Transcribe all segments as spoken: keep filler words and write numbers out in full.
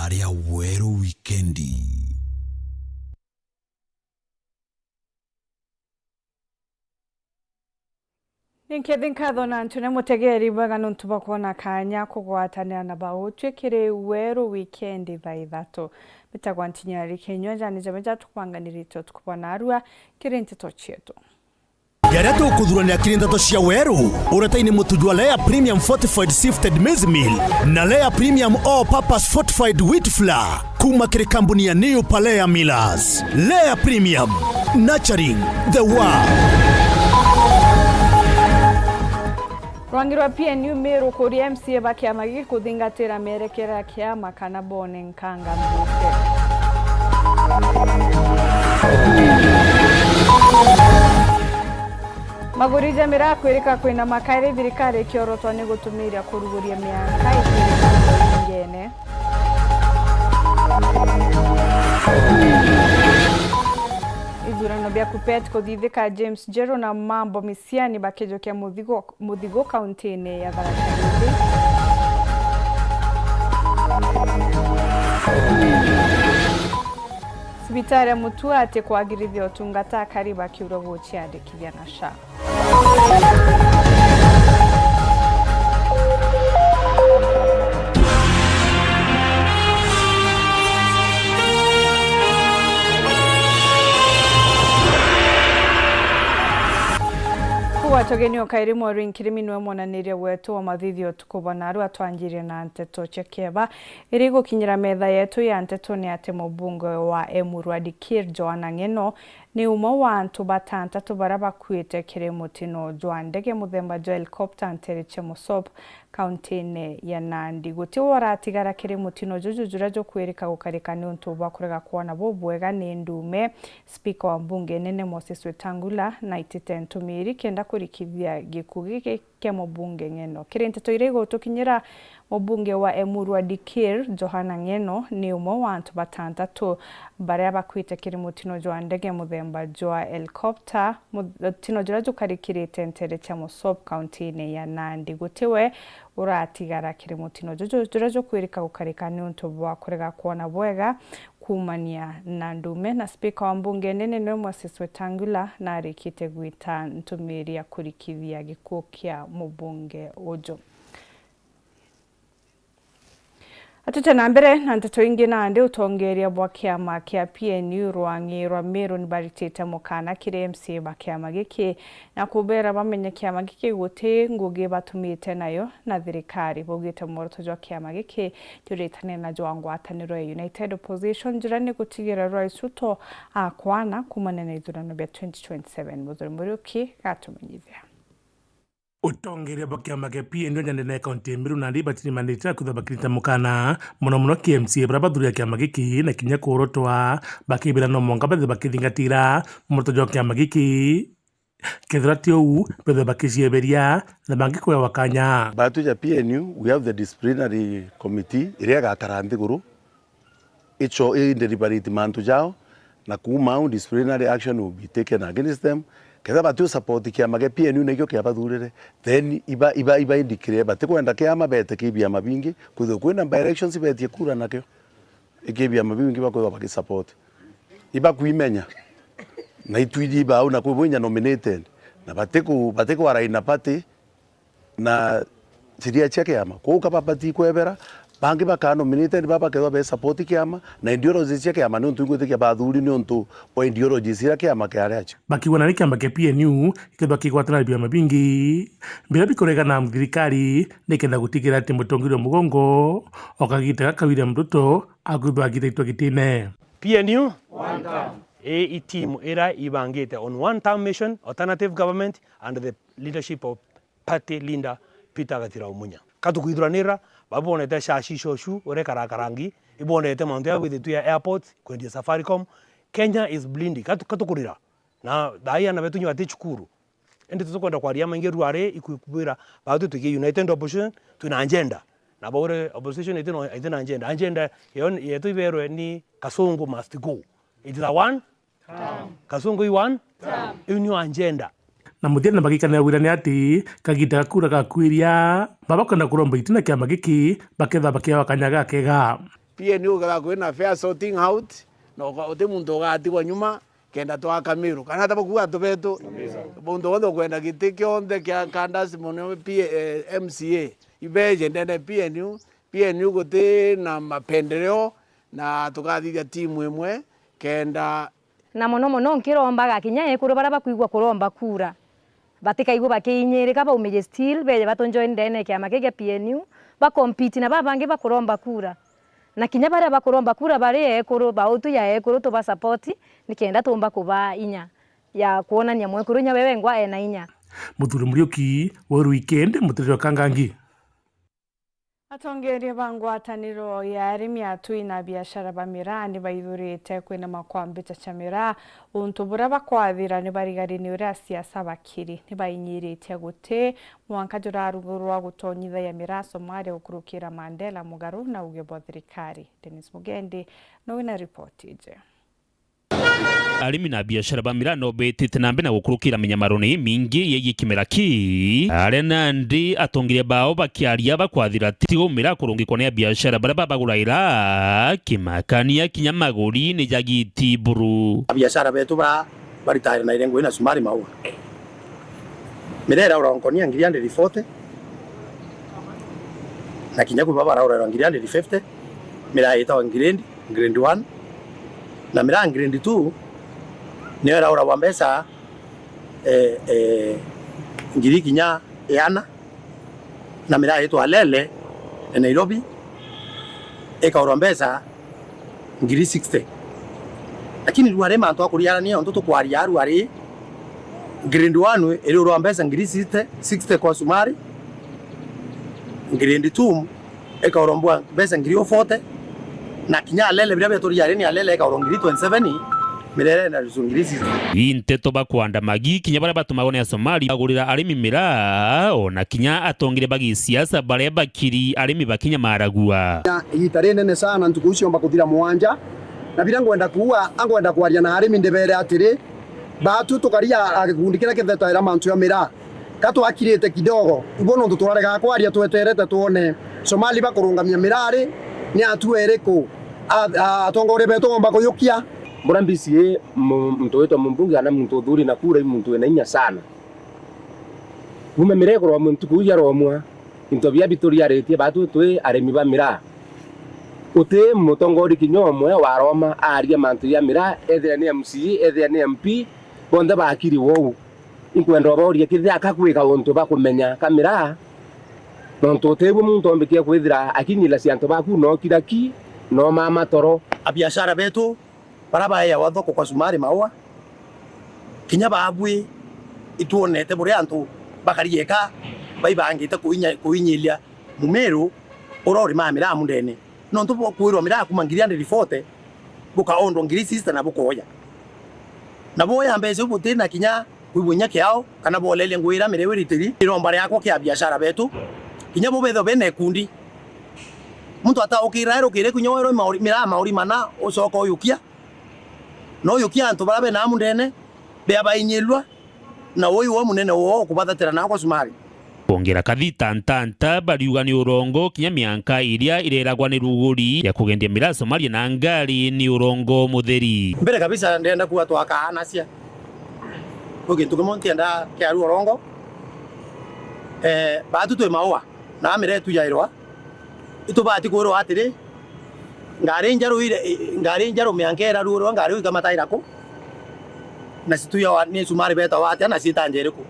ria Weru Wikendi. Ninkethi nkatho na ntune mutegeri bwega nontu bwa kwona kanya kugwatanira na bautwi kiri Weru Wikendi thaa ithatu. Mbitagwa Ntinyari Kinyua, jani jameja tukubanganirite utuku bwa narua kiri nteto cietu. Jaria tukuthurania kiri nteto cia Weru, uretaini mutu jwa Lea Premium Fortified Sifted Maize Meal na Lea Premium All Purpose Fortified Wheat Flour kuuma kiri kambuni ya New Palea Millers. Lea Premium, nurturing the world. Rwangi rwa P N U Meru kuria M C A ba kiama giki kuthingatira mierekera ya kiama kana bone nkanga mbunge. Maguri ja miraa kwirika kwina makairi thirikari ikiorotwa ni gutumiria kuruguria mianka ikiri ingene. Ithurano bia KUPPET kuthithika, James Njeru na Mambo Misiani bakijukia muthigo, muthigo kaunti-ini ya Tharaka Nithi. Cibitari ya Mutua ati kwagirithia utungata akari bakiurwa guciandikithia na SHA. Kugwatwa geni o kairi mweru nkirimi niwe mwananiria wetu wa mathithio utuku bwa narua. Twanjirie na nteto cia kieba iria igukinyira metha yetu ya nteto ni ati mubunge wa Emuru Dikirr Johana Ng'eno ni umwe wa antu batantatu baria bakuite kiri mutino jwa ndege muthemba jwa helicopter nteere cia Mosop, kaunti-ini ya Nandi. Guti uratigara kiri mutino juju juria jukwirika gukarika niuntu bwa kurega kwona bubwega ni ndume, spika wa mbunge nene Moses Wetangula naitite ntumiri kenda kurikithia gikuu giki kia mubunge Ng'eno. Kiri nteto iria igutukinyira, mubunge wa Emuru Dikirr, Johana Ng'eno, ni umwe wa antu batantatu baria bakuite kiri mutino jwa ndege muthemba jwa helicopter, mutino juria jukarikirite nteere cia Mosop, kaunti-ini ya Nandi. Guti we uratigara kiri mutino juju juria jukwirika gukarika niuntu bwa kurega kwona bwega kuumania na ndume, na spika wa mbunge nene niwe Moses Wetangula narikite gwita ntumiri ya kurikithia gikuu kia mubunge uju. Atute na mbere na nteto ingi, nandi utongeria bwa kiama kia P N U rwang'i rwa Meru nibaritite mukana kiri M C A ba kiama giki na kubera bamenye kiama giki guti ngugi batumite nayo na thirikari. Baugite mworoto jwa kiama giki juritane na jwa ngwataniro ya United Opposition, njira ni gutigira Rais Ruto akwana kuumania na ithurano bia twenty twenty-seven. Muthuri Muriuki gatumenyithia. Utongeria bwa kiama kia P N U nja ndene ya kaunti ya Meru nandi batirimanite na kwithirwa bakirita mukana mono mono ki M C A baria bathurira kiama giki na kinya kuorotwa bakibira no mwanka bethe bakithingatira mworoto jwa kiama giki. Kethira ti uu, bethe bakicieberia na bangi kwewa kanya. Batwi ja P N U, we have the disciplinary committee iria igakara nthiguru icho i deliberate mantu jao, na kuuma au disciplinary action will be taken against them. Ketha bati u support kiama gia P N U na ikio kiabathurire, then iba, iba, iba indicate bati kwenda kiama bete ki biama bingi, kwithirwa kwina by elections betie kura nakio iki biama biu bingi bakwithirwa baki support. Ibakwimenya na itwiji bau na kwi bwinya nominated na bati ku, bati ku align na party na sheria cia kiama. Kwou kaba batikwebera, bangi baka nominated baba bakethirwa be support kiama na ideologies cia kiama, niuntu ingwitikia bathuri niuntu bwa ideologies iria kiama kiari acio. Bakiuga nari kiama kia P N U gikethirwa kigwatana na biama bingi biria bikuregana na thirikari, nikenda gutigira ati mutongeria wa mugongo o kagita gaka William Ruto akwithirwa agitaitwa gitine. P N U, one term. Ii i timu iria ibangite on one term mission, alternative government and the leadership of party leader Peter Gathira Umunya. Ka tukwithuranira, babonete shashi shocu uria karakara ngi, ibonete mantu ya withitwe ya airport, kwendia Safaricom. Kenya is bleeding. Ka tu-, ka tukurira. Na thaai ana betu inya bati cukuru. Indi tutikwenda kwaria maingi ruari, ikwira batu twiki united opposition, twina agenda. Na baure opposition itina, itina agenda. Agenda yo, yetu iberwe ni Kasungu must go. It is a one Kasungu i one term. Iu niyo agenda. Na muthiene bagikanira wirane ati kagita ga kura gakwiria, baba kwenda kuromba itina kiama giki, baketha bakiawa kanya gakega. P N U gukethirwa kwina fair sorting out, na uka-, uti muntu ugatigwa nyuma, kenda twaka Meru. Kana ata bakuuga antu betu? Muntu wonthe ukwenda giti kionthe kia kandasi mono P-, eh, M C A, ibeje ndene P N U. P N U guti na mapendeleo, na tukathithia timu imwe, kenda Na mono mono nkirombaga kinya ekuru baria bakwigua kuromba kura, batikaigua bakiinyirika, baumije still, beje batunjoin ndene ya kiama kii kia P N U, ba compete na babangi bakuromba kura. Na kinya baria bakuromba kura bari ekuru, ba utu ya ekuru tuba support, nikenda tumba kubaa inya ya kwonania mwekuru inya we wengwa ena inya. Muthuri Muriuki, Weru Wikendi, Mutiriro Kangangi. Atongeria ba ngwataniro ya arimi, atui na biashara ba miraa ni baithurite kwinama kwa mbita cia miraa, untu buria bakwathira ni barigari ni uria siasa bakiri ni bainyiritie guti mwanka jurarugurwa gutonyithagia miraa Somalia gukurukira Mandela, mugaru na uge bwa thirikari. Dennis Mugendi no wina ripoti iji. Arimi na biashara ba miraa no betite na mbere na gukurukira minyamarone imingi yegie kimera ki, aria nandi atongeria bao bakiaria bakwathira tigo miraa kurungikwa ni abiashara baria babaguraira, kimakania kinya maguri ni jagiti buru. Abiashara betu ba baritaire na irengwe na sumari maua. Miraa iraura nkonia ngiri hundred forty, na kinya kwi baba baraurairwa ngiri hundred fifty, miraa yitawa grade, grade one, na miraa grade two niyo irauragwa mbeca, eh, eh, ngiri kinya iana, na miraa yitwa Lele e Nairobi ikaurwa mbeca ngiri sixty. Lakini riu ari mantu a kuriarania, untu tukwaria aru ari, grade one iriurwa mbeca ngiri sixty, sixty kwa sumari, grade two ikaurwa mbua mbeca ngiri forty, na kinya Lele, biria biaturiari ni Lele ikaurwa ngiri twenty-seven, mirere na rusu ngiri sixty. Ii nteto bakwandamagi kinya baria batumagwa ni Asomali bagurira arimi miraa, ona kinya atongeria ba gisiasa baria bakiri arimi bakinyamaragua. Igita rinene sana, ntuku iu ciomba kuthira mwanja, na biria ngwenda kuuga, angwenda kwaria na arimi ndibere atiri, baatu tukaria a gikundi kiria kithetaira mantu ja miraa, ka twakirite kidogo, ibo nontu twaregaa kwaria, tweterete twone Somali bakurungamia miraa ri, ni atua iriku a-, a-, atongoria betu bomba kuyukia. Mbura mbisi ii, mu-, muntu witwa mumbunge kana muntu uthuri na kura i muntu wina inya sana. Kuuma miraa ikurwa muntu ntuku iu yaromwa, into bia bituriaritie baatu twi arimi ba miraa. Guti mutongori kinya umwe waroma aaria mantu ja miraa, ethira ni M C A, ethira ni M P, bonthe bakiri wou. Inkwenda ubauria kethira ka kwika untu ba kumenya ka miraa, nontu utibu muntu ombikie kwithira akinyilacia antu baku no kira ki, no mama toro. Abiashara betu baria baeawa thoko kwa sumari maua, kinya baabui itwonete buria antu bakari eka baibangite kuinya-, kuinyilia mumiru uria urimaa miraa mundene. Nontu bukwirwa miraa kuma ngiri hundred forty, bukaondwa ngiri sixty na bukoya. Na boya mbeca iu butina kinya kwigua inya kiao, kana boleria ngugi iria mireu iritiri. Iromba riakwa kia biashara betu, kinya bo bethirwa bena ikundi. Muntu ataukira erukire kinya werwe mauri-, miraa mauri mana, ucoka uyukia. Na uyukia antu baria bena amu ndene, bea bainyirua, na ui wo munene wo ukubathatira nao kwa sumari. Kwongera kathita ntanta, bariuga ni urongo kinya mianka iria ireragwa ni ruguri ya kugendia miraa Somalia na ngari ni urongo mutheri. Mbere kabisa, ndenda kuuga twakaanacia. Kwi gintu kimwe ntienda kiarua urongo. Eh, baatu twi maua, na miraa yetu yairwa. Itubati kwirwa atiri, ngari njeru ire-, ngari njeru mianka irarurwa, ngari iu ikamataira ku? Na cituyawa ni cumari betawa atia, na ciitanja iriku?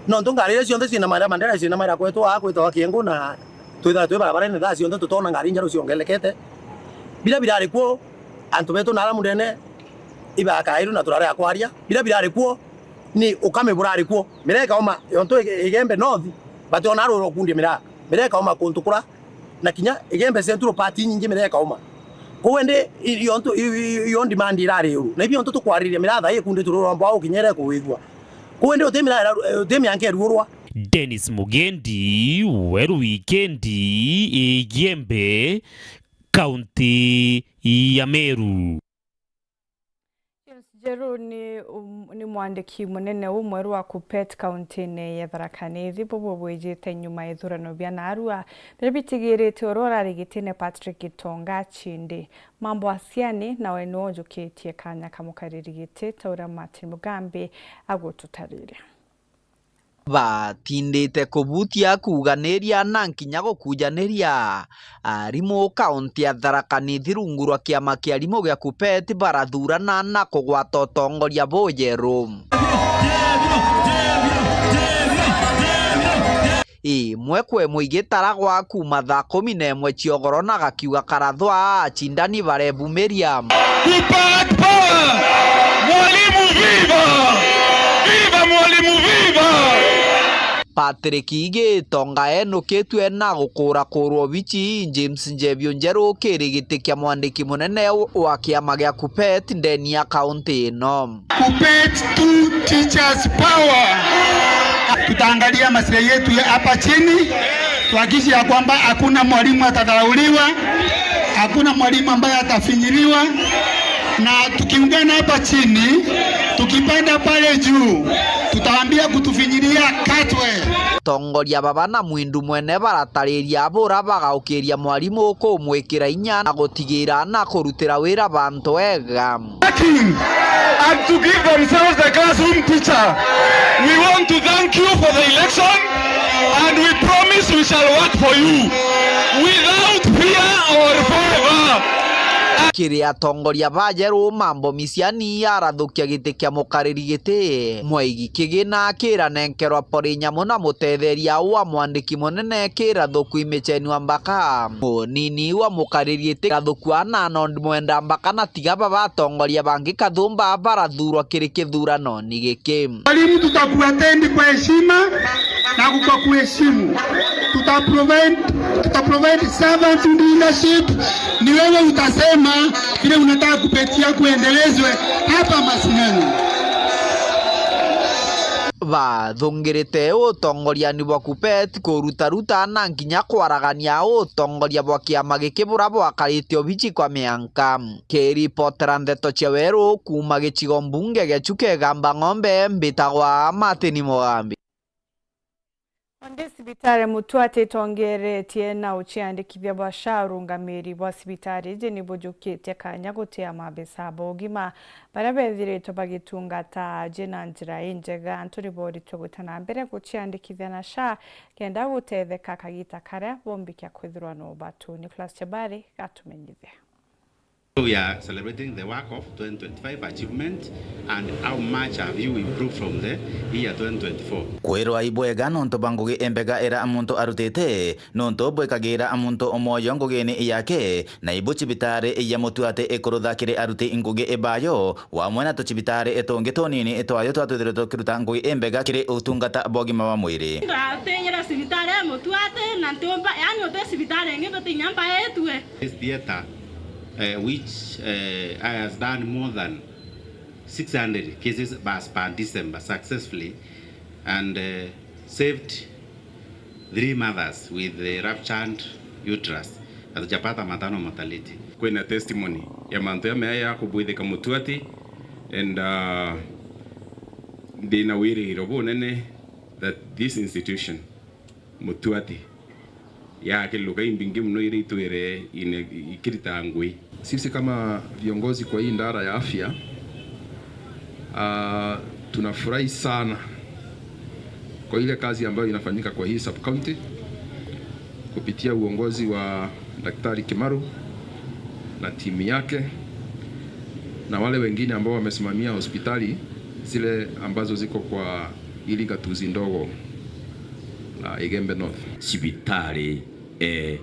Nontu ngari iria cionthe ciina maira mandera, ciina maira kwetu aa kwitawa kiengu, na twithaga twi barabarene thaa cionthe, tutona ngari njeru ciongelekete. Biria birari kuo, antu betu na aria mundene ibakairu na turarega kwaria. Biria birari kuo, ni ukame burari kuo. Miraa ikauma yontu Ige-, Igembe North, bationa ruru kundia miraa. Miraa ikauma kuntu kura, na kinya Igembe Central part inyingi miraa ikauma. Kou indi i-, yontu i-, i-, iyo demand irari uru. Na ibi yontu tukwariria miraa thaa ii ikunditwe ruru rwa mbwau kinya iria ikuwithua. Kou indi uti miraa ira-, uti mianka irurwa. Dennis Mugendi, Weru Wikendi, Igembe, kaunti ya Meru. James Jeru ni, um, ni mwandiki munene umweru wa KUPPET kaunti-ini ya Tharaka Nithi, bubwo bwijite nyuma ya ithurano bia narua biria bitigirite uria urari gitine Patrick Gitonga acindi. Mambo Asiani nawe ni unjukitie kanya ka mukariri giti ta uria Martin Mugambi agututariria. Batindite kubutia, kuganiria na nkinya gukujaniria. Arimu kaunti ya Tharaka Nithi rungu rwa kiama kia arimu gia KUPPET barathurana na kugwata utongoria bujeru. Imwe kwa imwe igitaragwa kuuma thaa kumi na imwe cia ugoro na gakiuga karathwa, acindani barebumiria. KUPPET power! Mwalimu viva! Viva Mwalimu viva! Patrick Gitonga enukitue na gukurakurwa obici, James Njebio Njeru kiri giti kia mwandiki munene wa kiama gia KUPPET ndeni ya kaunti ino. KUPPET two teachers power. Tutaangalia maslahi yetu ya hapa chini, tuhakikishe ya kwamba hakuna mwalimu atadharauliwa, hakuna mwalimu ambaye atafinyiliwa, na tukiungana hapa chini, tukipanda pale juu, tutawaambia kutufinyilia katwe. Atongoria baba na Mwindu mwene baratariria bura bagaukiria mwarimu kumwikira inya na gutigira na kurutira wira bantu ega. Working and to give themselves the classroom teacher. We want to thank you for the election and we promise we shall work for you without fear or favor. Kiri atongoria bajeru, Mambo Misiani arathukia giti kia mukariri giti. Mwaigi Kigina kiranenkerwa Pori Nyamu na mutetheria wa mwandiki munene kirathukua Micheni Wambaka. Munini wa mukariri giti kirathukua na Arnold Mwenda Mbaka na tiga baba atongoria bangi kathumba barathurwa kiri kithuranoni giki. Walimu tutakuattend kwa heshima na kwa kuheshimu. Tuta provide, tuta provide servant leadership. Ni wewe utasema vile unataka KUPPET yako iendelezwe hapa mashinani. Bathungirite utongoriani bwa KUPPET kurutaruta na nkinya kwaragania utongoria bwa kiama giki bura bwakarite obici kwa mianka. Kiripotera ndeto cia weru kuuma gicigo mbunge gia Chuka Igamba Ng'ombe, mbitagwa Martin Mugambi. Onde cibitari Mutuati itongeretie na uciandikithia bwa SHA, urungamiri bwa cibitari iji ni bujukitie kanya gutia mabesa ba ugima baria bethiritwe bagitungata aji na njira injega. Antu ni boritwe gwita na mbere guciandikithia na SHA kenda gutetheka kagita karia bombikia kwithirwa na ubatu. Nicholas Chebari gatumenyithia. We are celebrating the work of twenty twenty-five achievement and how much have you improved from the year twenty twenty-four. Kwirwa ibwega nontu bwa ngugi imbega ira muntu arutite, nontu bwikagira muntu mwoyo ngugini yake, na ibu cibitari ya Mutuati ikurutha kiri aruti ngugi bayo, wamwe na tucibitari tungi tunini twayo twa twithirwe tukiruta ngugi imbega kiri utungata bwa ugima wa mwiri. Ndatinyire cibitari ya Mutuati na ntiumba, yani uti cibitari ingi tutinya mbaitue. This theatre, eh, which, eh, has done more than six hundred cases per, per December successfully and, eh, saved three mothers with the ruptured uterus. Hatujapata maternal mortality. Kwina testimony ya mantu ya mea ya kubwithika Mutuati and, uh, ndina wirigiro bunene that this institution Mutuati ya kiluka imbingi muno iria itwire ine-, ikirita ngui. Sisi kama viongozi kwa hii idara ya afya, ah, tunafurahi sana kwa ile kazi ambayo inafanyika kwa hii sub-county kupitia uongozi wa Daktari Kimaru na timu yake na wale wengine ambao wamesimamia hospitali zile ambazo ziko kwa ili gatuzi ndogo la Igembe North. Cibitari e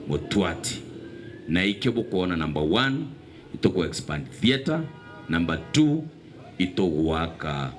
Mutuati. Na ikio bukwona, number one, ituku expand theatre, number two, itugwaka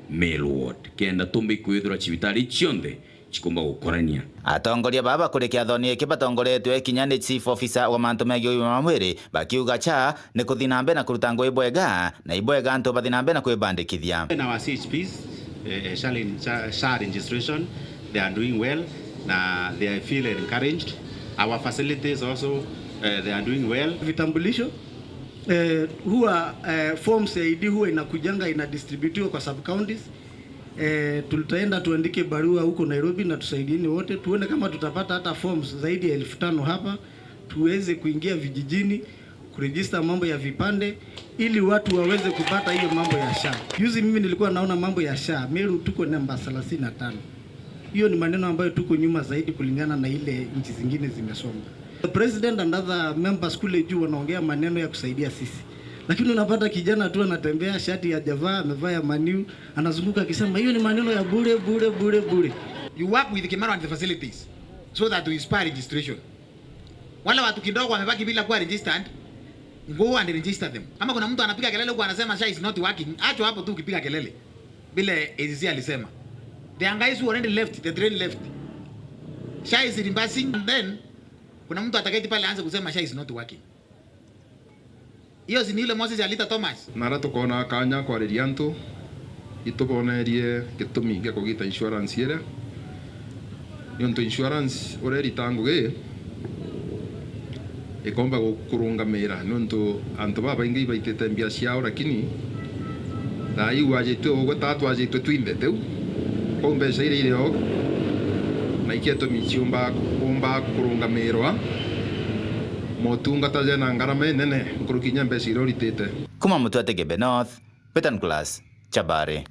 male ward. Kenda tumbe ikwithirwa cibitari cionthe cikumba gukorania. Atongoria baba kuri kiathoni giki batongoretwe kinya ni chief officer wa mantu megii ugima wa mwiri, bakiuga SHA ni kuthi na mbere na kuruta ngugi bwega, na ibwega antu bathi na mbere na kwibandikithia. And our C H Ps, eh, eh, SHA in-, SHA, SHA registration, they are doing well, na they feel encouraged. Our facilities also, eh, they are doing well. Vitambulisho, Eh, huwa, eh, forms ya I D huwa inakujanga inadistributiwa kwa sub counties. Eh, tutaenda tuandike barua huko Nairobi na tusaidieni wote, tuone kama tutapata hata forms zaidi ya elfu tano hapa, tuweze kuingia vijijini, kuregister mambo ya vipande, ili watu waweze kupata hiyo mambo ya SHA. Juzi mimi nilikuwa naona mambo ya SHA, Meru tuko namba thelathini na tano. Hiyo ni maneno ambayo tuko nyuma zaidi kulingana na ile nchi zingine zimesonga. The president and other members kule juu wanaongea maneno ya kusaidia sisi. Lakini unapata kijana tu anatembea, shati ya Java, amevaa ya Man U, anazunguka akisema, "Hiyo ni maneno ya bure, bure, bure, bure." You work with Kimaro and the facilities so that we spur registration. Wale watu kidogo wamebaki bila kuwa registered, go and register them. Kama kuna mtu anapiga kelele huko anasema SHA is not working, achwa hapo tu ukipiga kelele. Vile A C C alisema. The guys who already left, the train left. SHA is reimbursing, and then kuna mtu ataketi pale aanze kusema SHA is not working. Hiyo si ni yule Moses alita Thomas? Nara tukoona kanya kwariria antu, itubonerie gitumi gia kugita insurance iria. Niuntu insurance uria irita ngugi, ikomba gu-, kurungamira, niuntu antu babaingi ibaitite mbia ciao, lakini thaa ii wajitwe ugwe, taa twajitwe twinthe tiu. Kwou mbeca iria irio na ikio itumi ciumba, umba kurungamirwa motungata jena ngarama inene nkuruki inya mbeca iria uritite. Kuma Mutwate Gembe North, Peter Nicholas Chabari.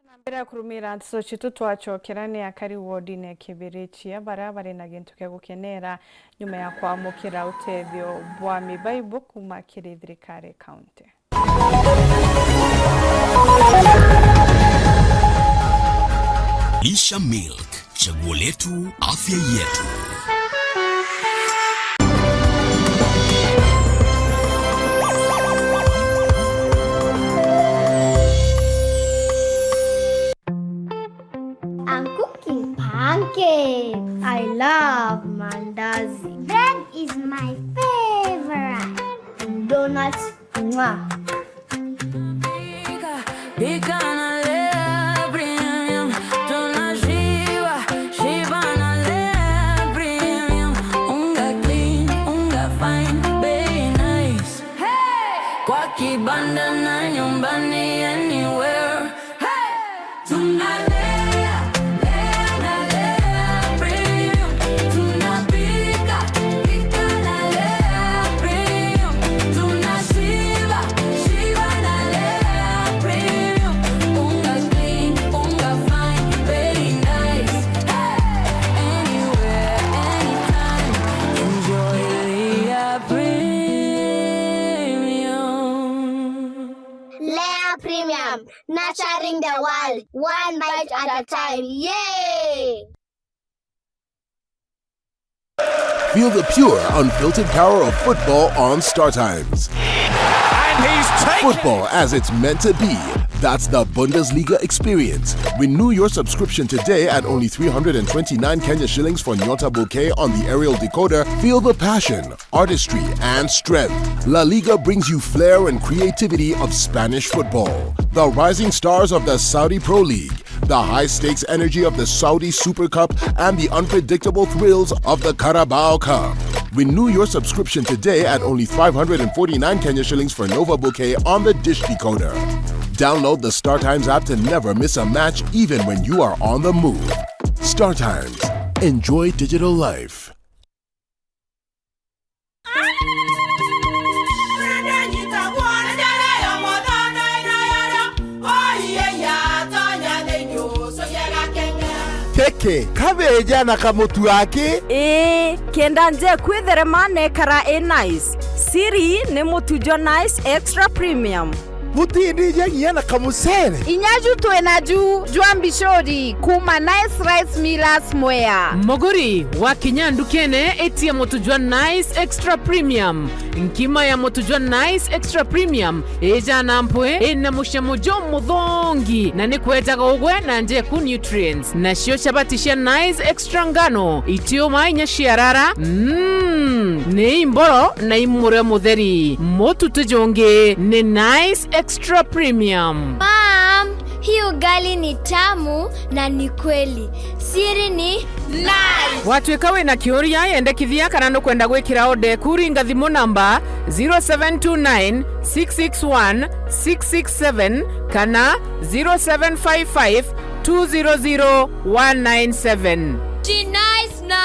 Na mbere ya kurumira nteto citu, twacokera ni akari wodine ya Kibirichia baria bari na gintu kia gukenera nyuma ya kwamukira utethio bwa mibaibu kuma kiri thirikari kaunti. Lisha Milk, chaguo letu, afya yetu. I'm cooking pancakes. I love mandazi. Bread is my favorite. Donuts. Mwah. Pika na Lea Premium, tunashiba, shiba na Lea Premium. Unga clean, unga fine, bei nice. Hey! Kwa kibanda na nyumbani, anywhere. Hey! Tunalea, lea na Lea Premium. Tunapika, pika na Lea Premium. Tunashiba, shiba na Lea Premium. Unga clean, unga fine, very nice. Hey! Anywhere, anytime. Enjoy Lea Premium. Lea Premium, nurturing the world, one bite at a time. Yay! Feel the pure, unfiltered power of football on Star Times. And he's taken Football as it's meant to be. That's the Bundesliga experience. Renew your subscription today at only three hundred and twenty-nine Kenya shillings for Nyota Bouquet on the aerial decoder. Feel the passion, artistry, and strength. La Liga brings you flair and creativity of Spanish football. The rising stars of the Saudi Pro League, the high-stakes energy of the Saudi Super Cup, and the unpredictable thrills of the Carabao Cup. Renew your subscription today at only five hundred and forty-nine Kenya shillings for Nova Bouquet on the dish decoder. Download the Star Times app to never miss a match, even when you are on the move. Star Times. Enjoy digital life. Tiki, kabeja na kamutu aki. Ii, kenda nje kwitherema nekara i nice. Siri ni mutu jwa Nice Extra Premium. Butindija nginya na kamucere. Inya ju twi naju jwa mbicuri kuma Nice Rice Millers Mwea. Muguri, wakinya ndukene, itia mutu jwa Nice Extra Premium. Nkima ya mutu jwa Nice Extra Premium ijana mpwi, ina mucamo jumuthongi, na ni kwejaga ugwe na njeku nutrients. Nacio chabati cia Nice Extra ngano, itiuma inya ciarara, mm, ni imboro na imurio mutheri. Mutu ti jungi, ni Nice Extra Premium. Mom, Hii ugali ni tamu na ni kweli. Siri ni nice. Watuika wina kiuria, yendekithia kana nukwenda gwikira order eku, ringa thimu namba zero seven two nine, six six one, six six seven kana zero seven five five, two zero zero, one nine seven. Ti nice na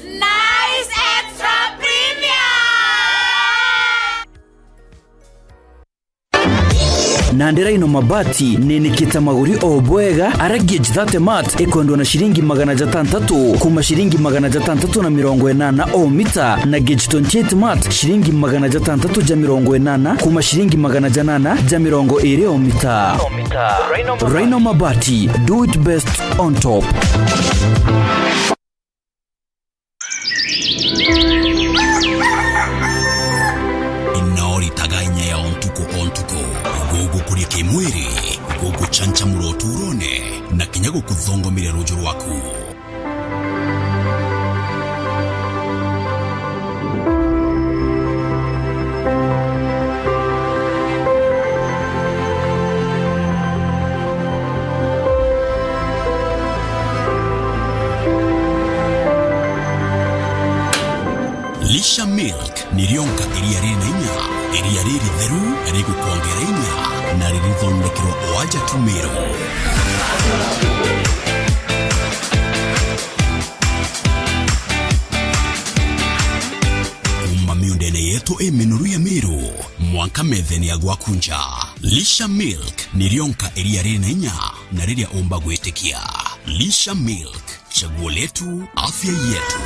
Nice Extra Premium. Nandi Rhino Mabati ninikite maguri o bwega, aria gauge thirty mat ikwendwa na ciringi magana jatantatu, kuma ciringi magana jatantatu na mirongo inana o mita, na gauge twenty-eight mat ciringi magana jatantatu ja mirongo inana, kuma ciringi magana janana ja mirongo iri o mita. Rhino Mabati, do it best on top. Ino ritaga inya ya o ntuku o ntuku, gugukuria kimwiri, guguchanchamura uturone, na kinya gukuthongomeria ruju rwaku. Lisha Milk ni rionka iria riri na inya, iria riritheru, rigukwongera inya, na ririthondekerwa o aja tu Meru. Kuma miundene yetu i minoru ya Meru, mwanka methene ya gwaku nja. Lisha Milk ni rionka iria riri na inya na riria umba gwitikia. Lisha Milk, chaguo letu, afya yetu.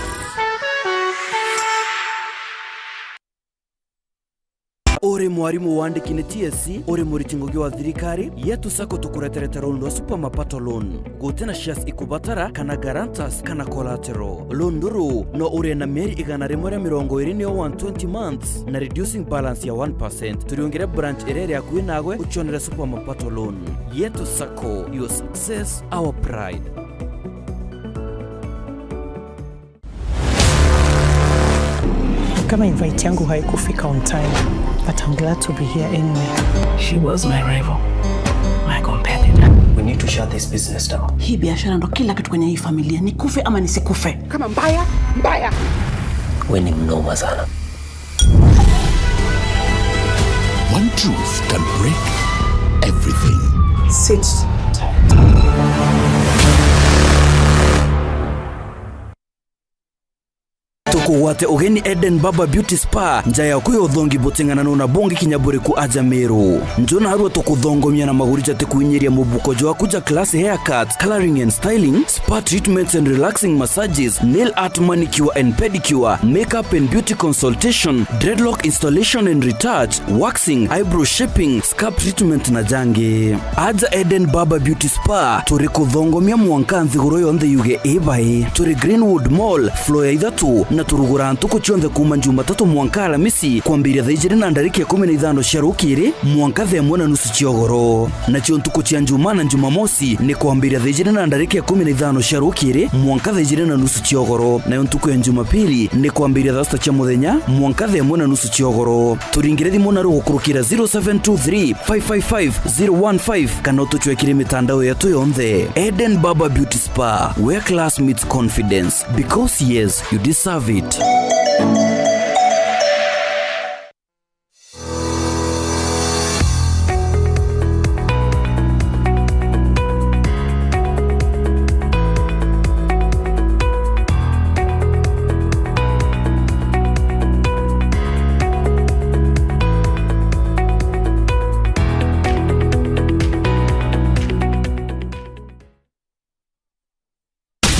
Uri mwarimu wandiki ni T S C, uri muriti ngugi wa thirikari, Yetu Sacco tukureterete runi rwa Super Mapato Loan. Guti na shares ikubatara, kana guarantors, kana collateral. Loan ruru no urie na mieri igana rimwe ria mirongo iri, nio one twenty months, na reducing balance ya one percent. Turiungire branch iria iri akui naagwe, ucionere Super Mapato Loan. Yetu Sacco, your success, our pride. Kama invite yangu haikufika on time, but I'm glad to be here anyway. She was my rival, my competitor. We need to shut this business down. Hii biashara ndo kila kitu kwenye hii familia. Nikufe ama nisikufe. Kama mbaya, mbaya. We ni mnoma sana. One truth can break everything. Sit tight. Tukugwate ugeni Eden Barber Beauty Spa, nja yaku ya uthongi buting'ananu na bungi kinya buriku aja Meru. Nju narua tukuthongomia na maguri jatikuinyiria mubuko jwaku ja class haircut, coloring and styling, spa treatments and relaxing massages, nail art, manicure and pedicure, makeup and beauty consultation, dreadlock installation and retouch, waxing, eyebrow shaping, scalp treatment na jangi. Aja Eden Barber Beauty Spa, turi kuthongomia mwanka nthiguru yonthe yuge i bai. Turi Greenwood Mall, floor ya ithatu, na turuguraa ntuku cionthe kuuma Jumatatu mwanka Alamisi, kwambiria thaa ijiri na ndarika ikumi na ithano cia rukiri mwanka thaa imwe na nusu cia ugoro. Nacio ntuku cia Njumaa na Jumamosi ni kwambiria thaa ijiri na ndarika ikumi na ithano cia rukiri mwanka thaa ijiri na nusu cia ugoro, nayo ntuku ya Jumapili ni kwambiria thaa sita cia muthenya mwanka thaa imwe na nusu cia ugoro. Turingire thimu naru gukurukira zero seven two three, five five five, zero one five, kana utucwekire mitandao yetu yonthe. Eden Barber Beauty Spa, where class meets confidence, because yes, you deserve it.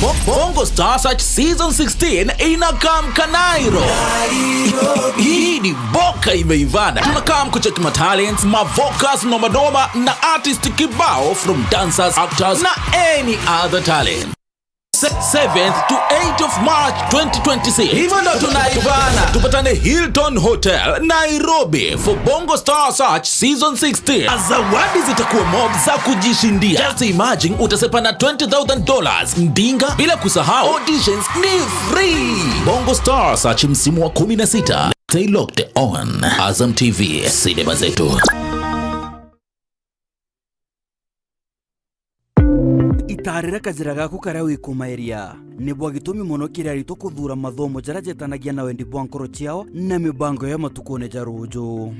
Bo-, Bongo Star Search Season sixteen inakam Kanairo. Hii ni boka imeivana. Tunakam kucheck ma talents, ma vocals noma noma na artist kibao from dancers, actors na any other talent. Se-, seventh to eighth of March twenty twenty-six. Hivyo ndo tunaivana. Tupatane Hilton Hotel, Nairobi for Bongo Star Search Season sixteen. Zawadi zitakuwa mob za kujishindia. Just imagine utasepa na twenty thousand dollars ndinga, bila kusahau auditions ni free. Bongo Star Search msimu wa kumi na sita. Stay locked on Azam T V, sinema zetu. Taarira kajira gaku karia wikumairia. Ni bwa gitumi mono kiri aritwa kuthuura mathomo jaria jetanagia na wendi bwa nkoro ciao na mibango ya matukune ja ruuju.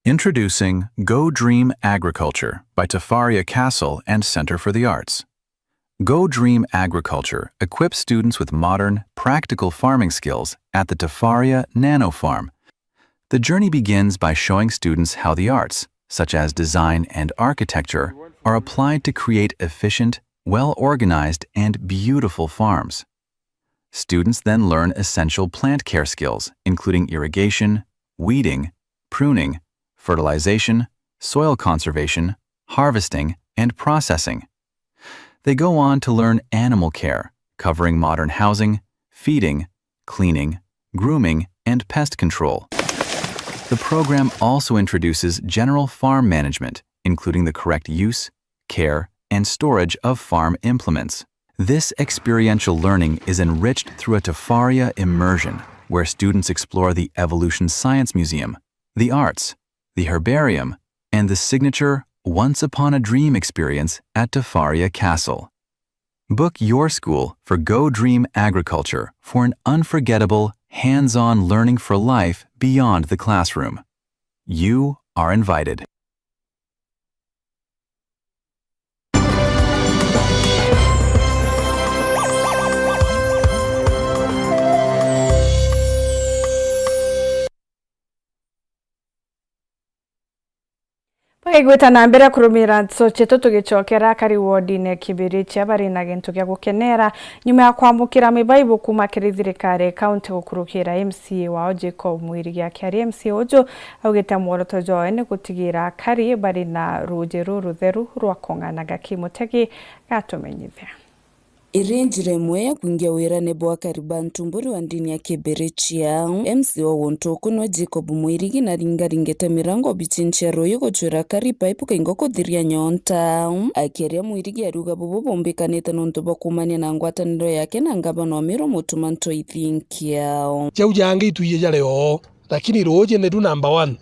Introducing Go Dream Agriculture by Tafaria Castle and Centre for the Arts. Go Dream Agriculture equips students with modern, practical farming skills at the Tafaria Nano Farm. The journey begins by showing students how the arts, such as design and architecture, are applied to create efficient, well-organized, and beautiful farms. Students then learn essential plant care skills, including irrigation, weeding, pruning, fertilization, soil conservation, harvesting, and processing. They go on to learn animal care, covering modern housing, feeding, cleaning, grooming, and pest control. The program also introduces general farm management, including the correct use, care, and storage of farm implements. This experiential learning is enriched through a Tafaria immersion, where students explore the Evolution Science Museum, the arts, the herbarium, and the signature Once Upon a Dream experience at Tafaria Castle. Book your school for Go Dream Agriculture for an unforgettable, hands-on learning for life beyond the classroom. You are invited. Bagigwita na mbere kurumira nteto cietu, tugicokera akari wodine Kibirichia bari na gintu gia gukenera nyuma ya kwamukira mibaibu kuma kiri thirikari ya kaunti gukurukira M C A wao Jacob Mwirigi. Akiaria M C A uju augite mworoto jwawe ni gutigira akari bari na ruuji rurutheru rwa kung'ana. Gaki Mutegi gatumenyithia. Iri njira imwe ya kwingia wirane bwa akari ba ntumburi wa ndini ya Kibirichia. M C A wa guntu uku niwe Jacob Mwirigi na ringaringite mirango obici cia ruuji gucwira akari paipu kaingo kuthiria nyonta. Akiaria Mwirigi ariuga bubu bumbikanite nontu bwa kuumania na ngwataniro yake na ngavana wa Meru Mutuma Ntoi Thinkio. Jau jangi itwiji jari oo, lakini ruuji niru number one.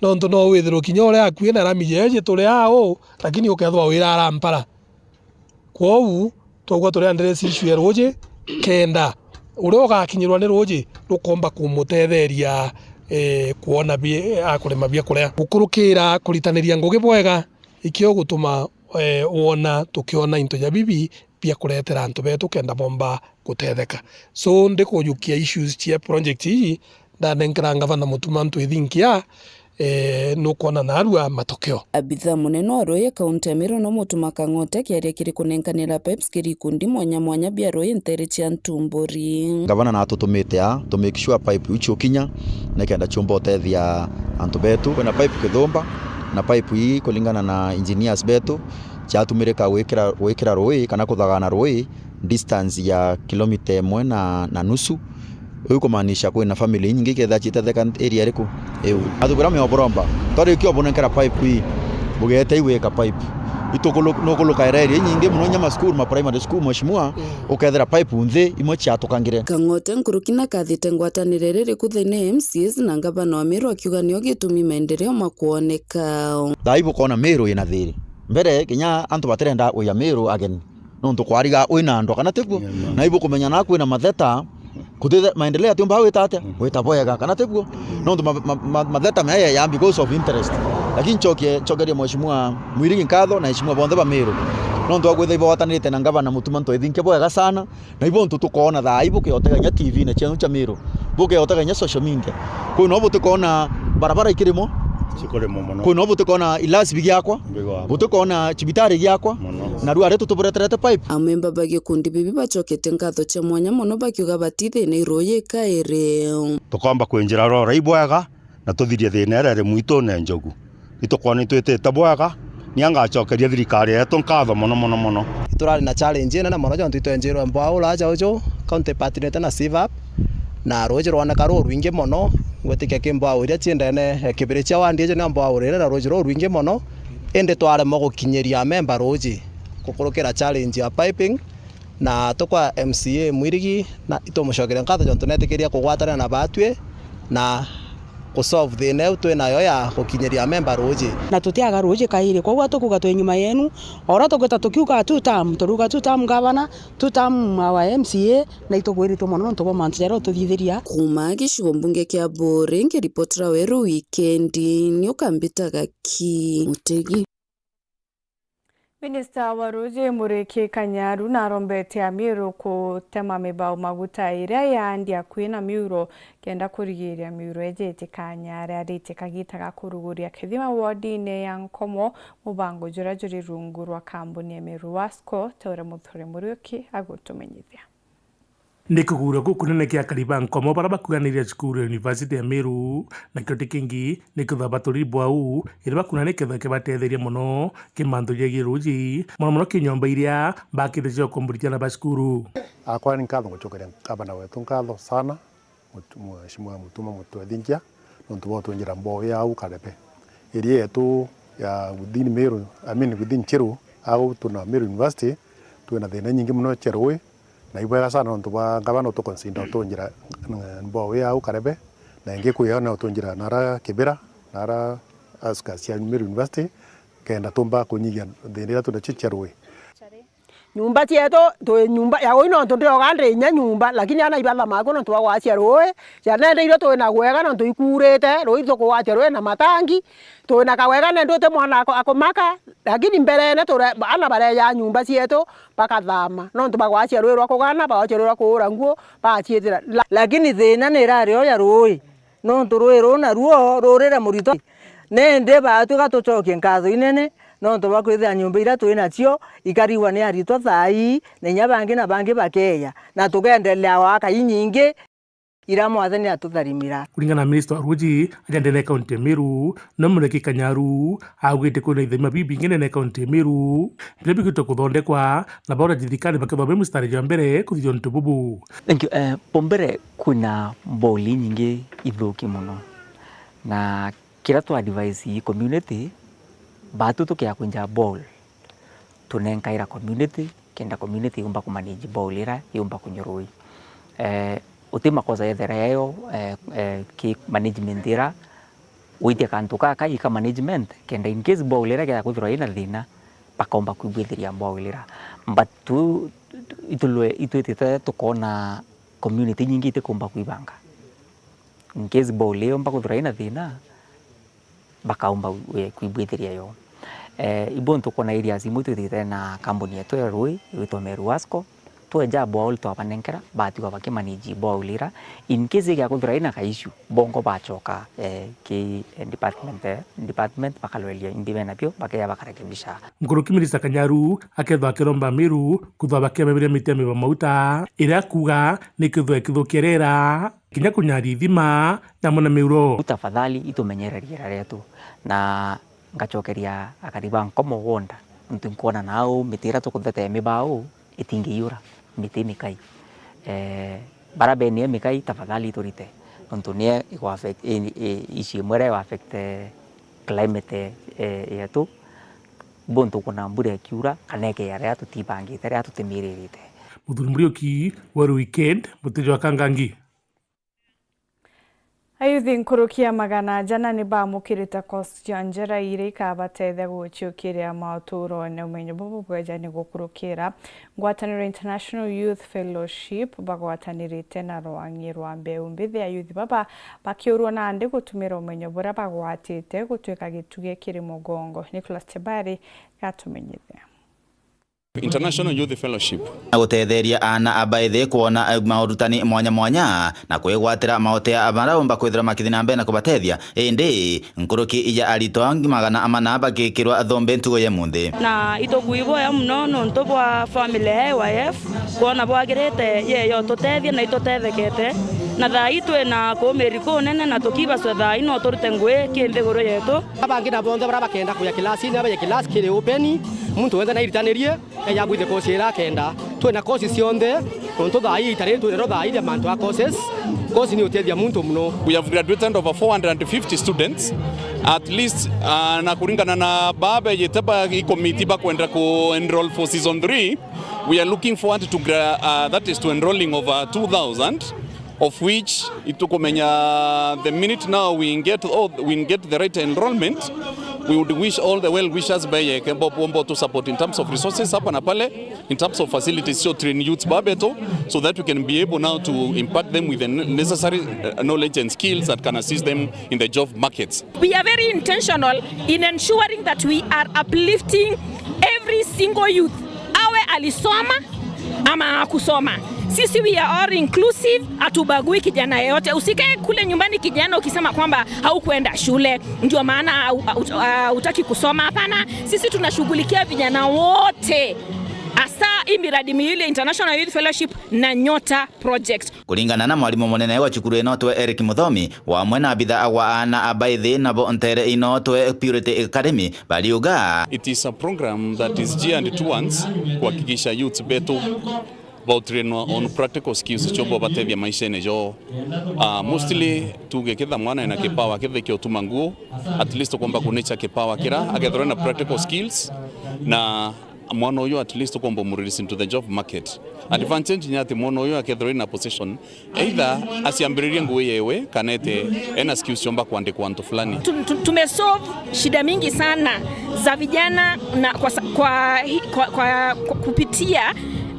Nontu no withirwe kinya uria akui na rami jeeji turi aa uu, lakini ukethirwa wira arampara. Kwou, twaugua turi address issue ya ruuji, kenda uria ugakinyirwa ni ruuji rukomba kumutetheria, eh, kwona bi-, akurima bia kuria. Gukurukira kuritaniria ngugi bwega, ikio gutuma, eh, wona tukiona into ja bibi bia kuretera antu betu kenda bomba gutetheka. So, ndikujukia issues cia project ii, ndanenkera ngavana Mutuma Ntoi Thinkio, eh, nukwona narua matokeo. Abitha munene wa ruuji kaunti ya Meru no Mutuma Kang'ote akiaria kiri kunenkanira pipes kiri ikundi mwanya mwanya bia ruuji nteere cia ntumburi. Ngavana natutumite aa to make sure pipe iu ciukinya nikenda ciumba utethia antu betu. Kwina pipe Kithumba, na pipe ii kulingana na engineers betu, ciatumirika gwikira, gwikira ruuji kana kuthagana ruuji distance ya kilomita imwe na, na nusu. Uu kumaanisha kwina family inyingi ikethira ciitetheka area iriku? Iu. Atubira mioboromba. Twarikia ubunenkera pipe ii, bugete igwika pipe. Itukulu-, nukuluka area inyingi mono, inya ma school, ma primary school, mheshimiwa, mm, ukethira pipe nthi, imwe ciatukangire. Kang'ote nkuruki nakathite ngwatanire iriku thiini ya M C As na ngavana wa Meru akiuga nio gitumi maendeleo makwoneka. Thaa ii bukona Meru ina thiiri. Mbere, kinya antu batirenda uya Meru ageni. Nontu kwariga wina ndwa, kana tiguo? Yeah, man. Na ibukumenya na kwina matheta, kuthi-, maendeleo atiumba gwita atia? Mm. Gwita bwega, kana tiguo? Mm. Nontu ma-, ma-, ma-, matheta meya ya because of interest. Lakini ncokie, ncokerie Mheshimiwa Mwirigi nkatho na aheshimiwa bonthe ba Meru. Nontu wa kwithira ibwatanirite na ngavana Mutuma Ntoi Thinkio bwega sana, na ibo ntu tukoona thaa ii bukiotega inya T V na cienu cia Meru. Bukeotega inya social media. Kwi no butikoona barabara ikirimo. Cikurimo mono. Kwi no butikoona ilasi bigiakwa. Bigwakwa. Butikoona cibitari giakwa. Mono. Na riu ari tutubureterete pipe. Amemba ba gikundi bibi bacokete nkatho cia mwanya mono bakiuga batithine iruuji kairi. Tukomba kwinjira rora ibwega na tuthirie thina iria iri mwitune njogu. Itukwona itwitite bwega, ni angacokeria thirikari yetu nkatho mono, mono, mono. Turari na challenge inene mono, jontu itwenjirwe mbwaura aja uju, county partnerite na CVAP, na ruuji rwoneka rurwingi mono, ngwitikia ki mbwaura iria cii ndene, eh, Kibirichia ward iji ni mbwaura iri na ruuji rurwingi mono, indi twaremwa gukinyiria amemba ruuji gukurukira challenge ya piping, na tukwa M C A Mwirigi, na itumucokeria nkatho jontu netikiria kugwatanira na batwi, na Ku solve thina iu twi nayo ya gukinyiria amemba ruuji. Na tutiaga ruuji kairi, kwou tukuuga twi nyuma yenu. O uria tugwita tukiuga two term, turiuga two term governor, two term our M C A, na itugwiritwe mono nontu bwa mantu jaria ututhithiria. Kuuma gicigo mbunge kia Buuri, nkiripotera Weru Wikendi, ni Ukambita Gaki Mutegi. Minista wa ruuji Muriki Kanyaru narombete Amiru kutema mibao maguta iria yaandi akui na miuro kenda kurigiria miuro iji itikanyare. Aritie kagita ga kuruguria kithima wodine ya Nkomo, mubango juria juri rungu rwa kambuni ya Meru Wasco, ta uria Muthure Muriuki agutumenyithia. Ni kuguura gukunene kia akari ba Nkomo baria bakuganire cukuru ya University ya Meru, nakio ti kingi ni kwithirwa baturi bwau iria bakuna nikethirwa kibatetheria mono ki mantu jegie ruuji, mono mono ki nyomba iria bakite cia gukombora ciana ba cukuru. Akwa ni nkatho ngucokeria ngavana wetu nkatho sana, Mut-, Mheshimiwa Mutuma Mutwethingia, nontu bwa utwenjera mboo ya au Karebe. Area yetu ya within Meru, I mean within Chiru, au tuna Meru University, twina thina nyingi mono cia ruui, na ibwega sana nontu bwa ngavana utuconsider utunjira, mm, mboo ya au Karebe, na ingi kwi yo na utunjira nara Kibira, nara outskirts cia Meru University, kenda tumba kunyihia thina iria twinacio cia ruui. Nyumba cietu, twi nyumba ya ui nontu ndioga ndi inya nyumba, lakini ana ibathamaga kuo nontu bwa gwacia ruui. Ciana indi iria twina gwega nontu ikurite, ruui tukugwacia ruui na matangi. Twina kawega nandi uti mwana ako-, akumaka, lakini mberene ture-, ana bareja nyumba cietu bakathama nontu bagwacia ruui rwa kugana, bagwacia ruui rwa kuura nguo, baciitira. La-, lakini thina ni irari o ya ruui. Nontu ruui ruu naruo rurire murito, nindi baatwika tucokie nkatho inene nontu bwa kwithira nyumba iria twi nacio ikarigwa ni aritwa thaa ii, na inya bangi na bangi bakeeja, na tukeendelea gwaka inyingi iria Mwathani atutharimira. Kuringana na minista wa ruuji aja ndene ya kaunti ya Meru, no Muriki Kanyaru augite kwina ithima bibingi ndene ya kaunti ya Meru biria bigwitwe kuthondekwa, na baria thirikari bakethirwa be mustari jwa mbere kuthithia untu bubu. Thank you. Eh, bombere kwina mboli nyingi ithuki mono, na kiria twa advise community, baatu tukia kwinja ball, tunenkaira community, kenda community yumba ku manage ball ira yumba kunywa ruui. Eh, uti makosa yethera yayo, eh, eh, ki management ira witia kantu kaka ika management, kenda in case ball ira kethira kwithirwa ina thina, bakaumba kwibwithiria ball ira. But tu, tu, itulwe, itwitite tukona community nyingi itikumba kwibanga. In case ball iyo mba kwithirwa ina thina, bakaumba, eh, kwibwithiria yo. Eh, ibo ntukona areas imwe twithite na kambuni yetu ya ruui, igwitwa Meru Wasco, tweja borehole twabanenkera, batigwa bakimanage borehole ira. In case igia kwithirwa ina ka issue, bongo bacoka, eh, ki, eh, department, eh, department bakarweria imbi bena bio, bakeja bakarekebisha. Nkuruki Minista Kanyaru akethwa akiromba Meru kwithwa bakiamamiria miti ya miba mauta, iria akuuga ni kwithwa ikithukia riera, kinya kunyaria ithima, nyamo na miuro. Tafadhali itumenyererie riera rietu, na ngacokeria akari ba Nkomo wonda, nontu nkwona nau miti iria tukuthete ya mibau itingiiura, miti mikai. Eh, bara benie mikai, tafadhali iturite, nontu nie igu affect, i, i, issue imwe iria igu affect, eh, climate, eh, yetu. Buntu kuna mbura ikiura, kana ikeya riria tutibangite, riria tutimiririte. Muthuri Muriuki, Weru Weekend, muti jwa Kangangi. Ayuthi nkuruki ya magana jana ni bamukirite course cia njira iria ikabatethia guciukirira mauturone. Umenyo bubu bweja ni gukurukira Ngwataniro International Youth Fellowship bagwatanirite na rwangi rwa mbeu mbithi. Ayuthi baba bakiurwa nandi gutumira umenyo buria bagwatite gutwika gitugi kiri mugongo. Nicholas Chebari gatumenyithia. International Youth Fellowship. Na gutetheria aana a baithe kwona maurutani mwanya mwanya na kwigwatira maotea maraumba kwithira makithi na mbere na kubatethia. Indi nkuruki ya aritwa magana amana bagikirwa thombe ntugo ya munthi. Na itukuiboya muno nontu bwa family ya A Y F kwona bwagirite yeyo tutethie na itutethekete. Na thaa ii twina kumiri kunene na tukibacwe thaa ii no turute ngui ki nthiguru yetu. Abangi na bonthe baria bakenda kuja kilasini, abaje kilasi kiri open, muntu wenthe nairitanirie, eja abwithe kosi iria akenda. Twina kosi cionthe, nontu thaa ii itari twina ro thaa ii ya mantu a courses. Kosi ni utethia muntu muno. We have graduated over four hundred and fifty students, at least, uh, na kuringana na baa bejite ba ikomiti bakwenda ku enroll for season three, we are looking forward to gra-, uh, that is to enrolling over two thousand. Of which, itukumenya the minute now we get all, we get the right enrollment, we would wish all the well wishers baye kembo bombo to support in terms of resources hapa na pale, in terms of facilities, so train youths babeto, so that we can be able now to impact them with the necessary uh, knowledge and skills that can assist them in the job markets. We are very intentional in ensuring that we are uplifting every single youth, awe alisoma ama hakusoma. Sisi we are all inclusive, hatubagui kijana yeyote. Usikae kule nyumbani kijana ukisema kwamba haukwenda shule, ndio maana hau- hau- hutaki kusoma. Hapana, sisi tunashughulikia vijana wote, hasa hii miradi miwili, International Youth Fellowship na Nyota Project. Kuringana na mwarimu munene wa cukuru ino twe Eric Muthomi, wamwe na abitha agwa aana a baithi nabo ntere ino twe Purity Academy, bariuga, it is a program that is geared towards kuhakikisha youths betu bautrinwa on practical skills chombo batethia maishene jo. Uh, mostly tuge kitha mwana ena kipawa kithe kio tuma nguo, at least ukomba kunicha kipawa kira, akethirwa na practical skills, na mwana uyu at least ukomba mu release into the job market. Advantage ni ati mwana uyu akethirwa ina position, either aciambiririe nguo yewe kana ete ena skills chomba kwandikwa antu fulani. Tu- tu- Tumesolve shida mingi sana za vijana na kwa, sa- kwa, hi- kwa, kwa, kwa kupitia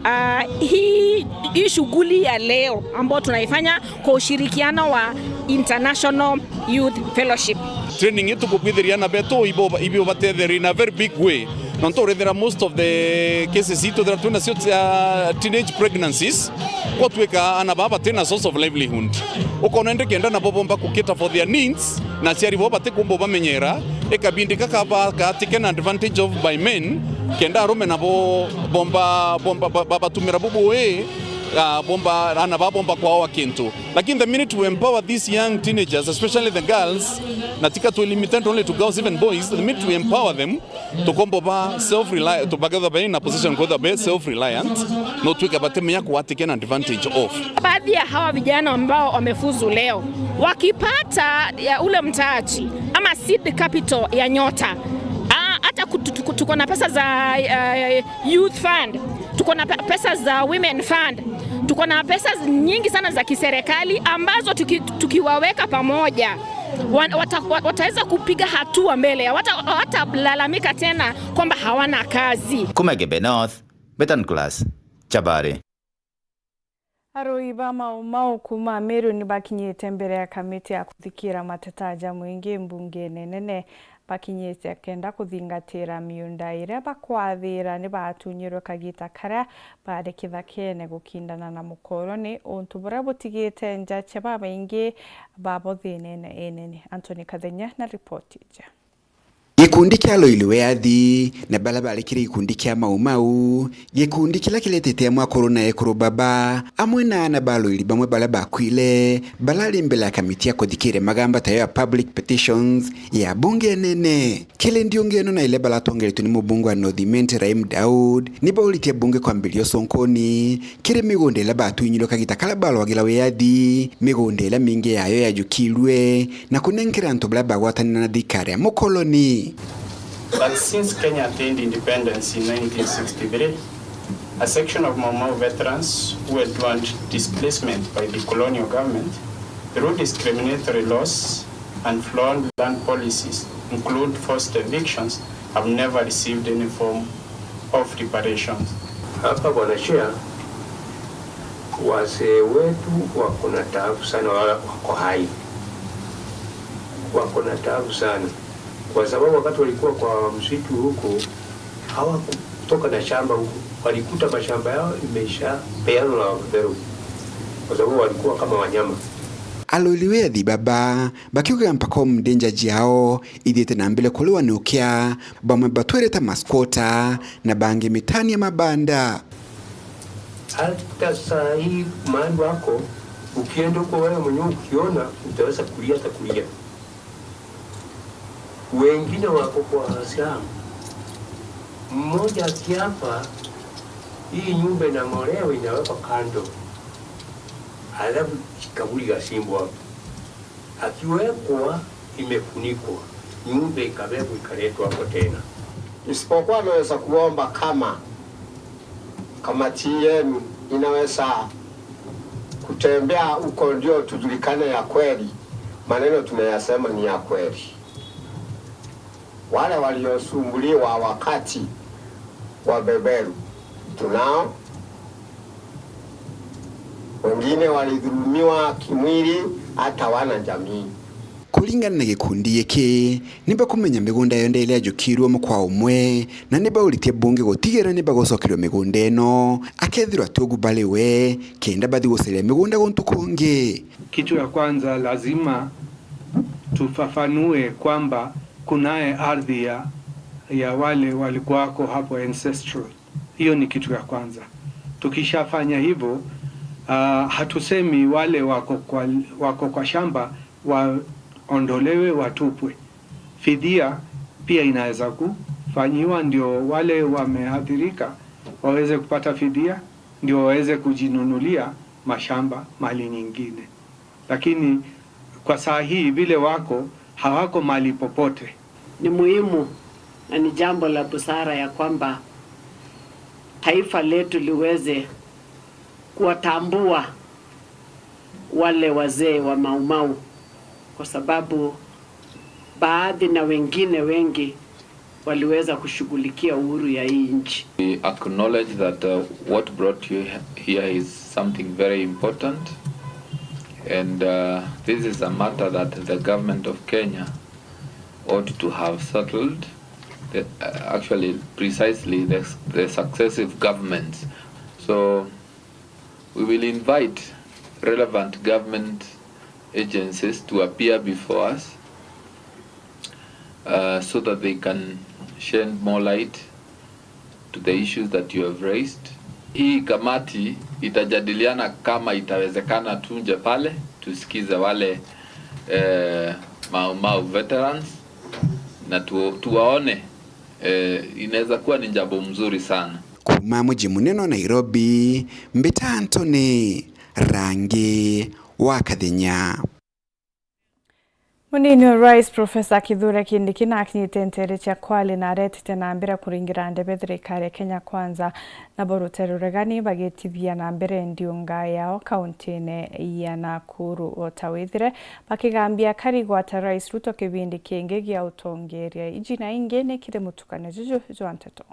uh, hii hii shughuli ya leo ambayo tunaifanya kwa ushirikiano wa International Youth Fellowship. Training itu kubwithiria ana betu ibo ibo batetheria in a very big way. Nontu urethira most of the cases itu thira twina cio cia teenage pregnancies, kwa twika ana baba batina source of livelihood. Ukona indi kenda nabo bomba ku cater for their needs, na aciari bo batikumba bamenyera, ikabindika kaba ka taken advantage of by men, kenda arume nabo bomba bomba ba- ba- batumira bubu wi, ah, bomba ana ba bomba kwawa kintu. Lakini the minute we empower these young teenagers, especially the girls, na tika tu limited only to girls, even boys, the minute we empower them, tukombo ba self rely, tubakethwa ba in a position kwethwa be self reliant, no twika batemenya ku taken advantage of. Baadhi ya hawa vijana ambao wamefuzu leo, wakipata ya ule mtaji ama seed capital ya Nyota, ah, hata kutu- tuko- tuko na pesa za uh, youth fund, tuko na pe- pesa za women fund, tuko na pesa nyingi sana za kiserikali ambazo tuki, tukiwaweka pamoja wa- wata, wa- wataweza kupiga hatua mbele, wata- watalalamika tena kwamba hawana kazi. Kuma Igembe North, Betan Class, Chabari. Arui ba Mau Mau kuuma Meru ni bakinyite mbere ya kamiti ya kuthikira mateta ja mwingi mbungene nene. Bakinyite kenda kuthingatira miunda iria bakwathira ni baatunyirwe kagita karia baari kithakene gukindana na mukoroni, untu buria butigite njache babaingi babo thinene inene. Anthony Kathenya na ripoti iji. Gikundi kia Loili Wiathi na baria bari kiri gikundi kia Mau Mau, gikundi kiria kiretete amwe akuru na ekuru baba, amwe na aana ba Loili bamwe baria bakwire, barari mbere ya kamiti ya kuthikiria magamba tayo ya public petitions ya bunge nene. Kiri ndiungi ino na iria baratongeretwe ni mubunge wa North Imenti Rahim Daud, ni bauritie bunge kwambiria ucunkuni kiri migunda iria batunyirwe kagita karia barwagira wiathi, migunda iria mingi yayo yajukirue na kunenkera antu baria bagwatanire na thirikari ya mukoloni. But since Kenya attained independence in nineteen sixty-three, a section of Mau Mau veterans who had earned displacement by the colonial government through discriminatory laws and flawed land policies, include forced evictions, have never received any form of reparations. Hapa, Bwana Chair, wazee wetu wako na taabu sana, wala wako hai. Wako na taabu sana. Kwa sababu wakati walikuwa kwa msitu huko, hawakutoka na shamba huko. Walikuta mashamba yao imeshapeanwa na wabeberu. Kwa sababu walikuwa kama wanyama. Arori wiathi baba, bakiuga mpaka umunthi njaji yao ithiite na mbere kuriwa ni ukia, bamwe batwire ta masquatter na bangi mitaani ya mabanda. Hata saa hii mahali wako, ukienda huko wewe mwenyewe ukiona, utaweza kulia hata kulia. Wengine wako kwa Waislamu. Mmoja akiapa, hii nyumba inang'olewa, inawekwa kando. Alafu kaburi ikasimbwa hapo. Akiwekwa, imefunikwa. Nyumba ikabebwa, ikaletwa hapo tena. Isipokuwa naweza kuomba kama kamati yenu inaweza Kutembea huko ndio tujulikane ya kweli, maneno tunayasema ni ya kweli. Wale waliosumbuliwa wakati wa beberu tunao, wengine walidhulumiwa kimwili, hata wana jamii. Kuringana na gikundi giki, ni bakumenya migunda yonthe iria yajukirwe mukwa umwe, na ni bauritie bungi gutigira ni bagucokerwa migunda ino, akethirwa atugu bari we, kenda bathi gucaria migunda guntu kungi. Kitu ya kwanza, lazima tufafanue kwamba kunaye ardhi ya, ya wale walikuwako hapo ancestral. Hiyo ni kitu ya kwanza. Tukishafanya hivyo, ah, hatusemi wale wako kwa, wako kwa shamba waondolewe, watupwe. Fidia pia inaweza kufanyiwa, ndio wale wameathirika waweze kupata fidia, ndio waweze kujinunulia mashamba mahali nyingine. Lakini kwa saa hii vile wako, hawako mahali popote. Ni muhimu na ni jambo la busara ya kwamba taifa letu liweze kuwatambua wale wazee wa Mau Mau, kwa sababu baadhi na wengine wengi waliweza kushughulikia uhuru ya hii nchi. We acknowledge that, uh, what brought you he-, here is something very important, and, uh, this is a matter that the government of Kenya ought to have settled, the, uh, actually, precisely the, the successive governments. So, we will invite relevant government agencies to appear before us, uh, so that they can shed more light to the issues that you have raised. Hii kamati itajadiliana kama itawezekana tuje pale, tusikize wale, eh, Mau Mau veterans na tu-, tuwaone, eh, inaweza kuwa ni jambo mzuri sana. Kuuma muji munene wa Nairobi, mbita Anthony Rangi wa Kathenya. Munini wa Rais Professor Kithure Kindiki nakinyite nteere cia Kwale na aretete na mbere kuringira ndebe thirikari ya Kenya Kwanza, nabo rutere ruregani bagitithia na mbere ndiunga yao kauntine ya Nakuru. O ta withire bakigambia kari gwata Rais Ruto kibindi kingi gia utongeria. Iji na ingi ni kiri mutukanio juju jwa nteto.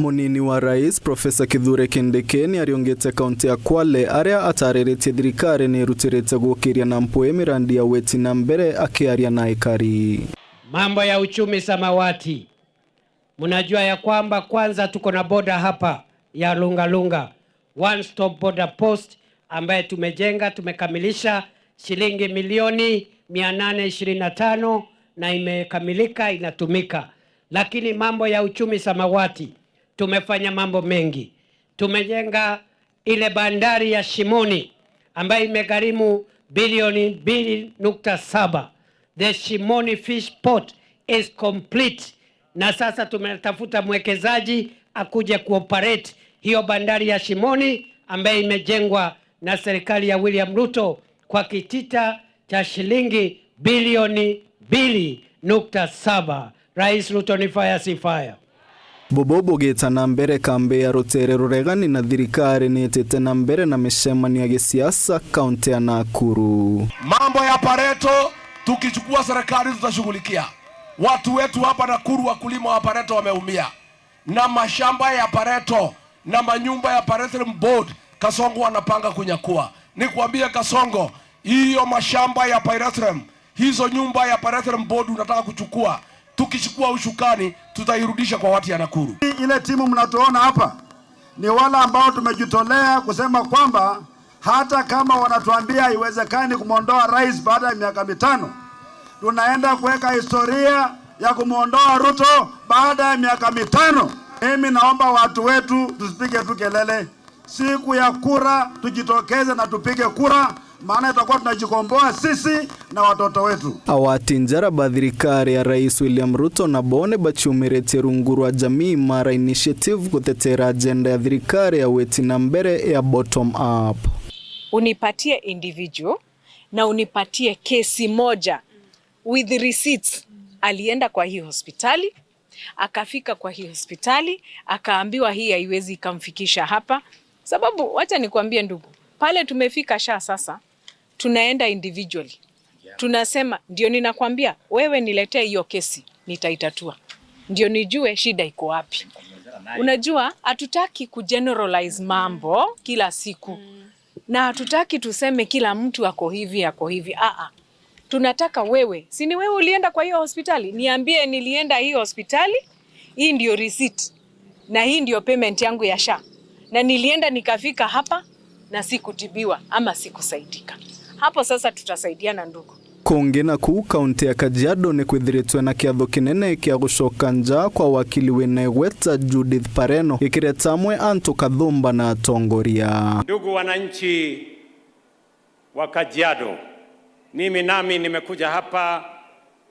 Munini wa Rais, Professor Kithure Kindiki, ni ariungite kaunti ya Kwale, aria atariritie thirikari ni irutirite gukiria na mpwi mirandi ya witi na mbere. Akiaria na aikari. Mambo ya uchumi samawati. Mnajua ya kwamba kwanza tuko na boda hapa ya Lunga Lunga, one stop border post ambaye tumejenga, tumekamilisha, shilingi milioni mia nane ishirini na tano na imekamilika, inatumika. Lakini mambo ya uchumi samawati, tumefanya mambo mengi. Tumejenga ile bandari ya Shimoni ambayo imegharimu bilioni mbili nukta saba. The Shimoni Fish Port is complete. Na sasa tumetafuta mwekezaji akuje kuoperate hiyo bandari ya Shimoni ambayo imejengwa na serikali ya William Ruto kwa kitita cha shilingi bilioni mbili nukta saba. Rais Ruto ni fire, si fire. Bubu bugita na mbere, kambi ya rutere ruregani na thirikari ni itite na mbere na micemanio ya gisiasa kaunti ya Nakuru. Mambo ya Pareto, tukichukua serikali tutashughulikia. Watu wetu hapa Nakuru, wakulima wa Pareto wameumia. Na mashamba ya Pareto na manyumba ya Pareto Board, Kasongo wanapanga kunyakua. Nikwambie Kasongo, hiyo mashamba ya Pareto, hizo nyumba ya Pareto Board unataka kuchukua, tukichukua ushukani, tutairudisha kwa watu ya Nakuru. Ile timu mnatuona hapa ni wale ambao tumejitolea kusema kwamba hata kama wanatuambia haiwezekani kumwondoa rais baada ya miaka mitano, tunaenda kuweka historia ya kumwondoa Ruto baada ya miaka mitano. Mimi naomba watu wetu tusipige tu kelele. Siku ya kura tujitokeze na tupige kura, maana itakuwa tunajikomboa sisi na watoto wetu. Agwati njara ba thirikari ya Rais William Ruto nabo ni baciumiritie rungu rwa jamii Imara Initiative gutetera agenda ya thirikari ya witi na mbere ya bottom up. Unipatie individual na unipatie kesi moja with receipts. Alienda kwa hii hospitali, akafika kwa hii hospitali, akaambiwa hii haiwezi ikamfikisha hapa. Sababu, wacha nikwambie ndugu, Pale tumefika SHA sasa, tunaenda individually. Tunasema, ndio ninakwambia, wewe niletee hiyo kesi, nitaitatua. Ndio nijue shida iko wapi. Unajua, hatutaki kugeneralize mambo kila siku. Na hatutaki tuseme kila mtu ako hivi, ako hivi. Ah, ah. Tunataka wewe, si ni wewe ulienda kwa hiyo hospitali? Niambie, nilienda hiyo hospitali, hii ndio receipt. Na hii ndio payment yangu ya SHA. Na nilienda nikafika hapa na sikutibiwa ama sikusaidika. Hapo sasa tutasaidiana, ndugu. Kungi na kuu kaunti ya Kajiado ni kwithiritwe na kiatho kinene kia gucoka nja kwa wakili wina igweta Judith Pareno, gikireta amwe antu kathumba na atongoria. Ndugu wananchi wa Kajiado, mimi nami nimekuja hapa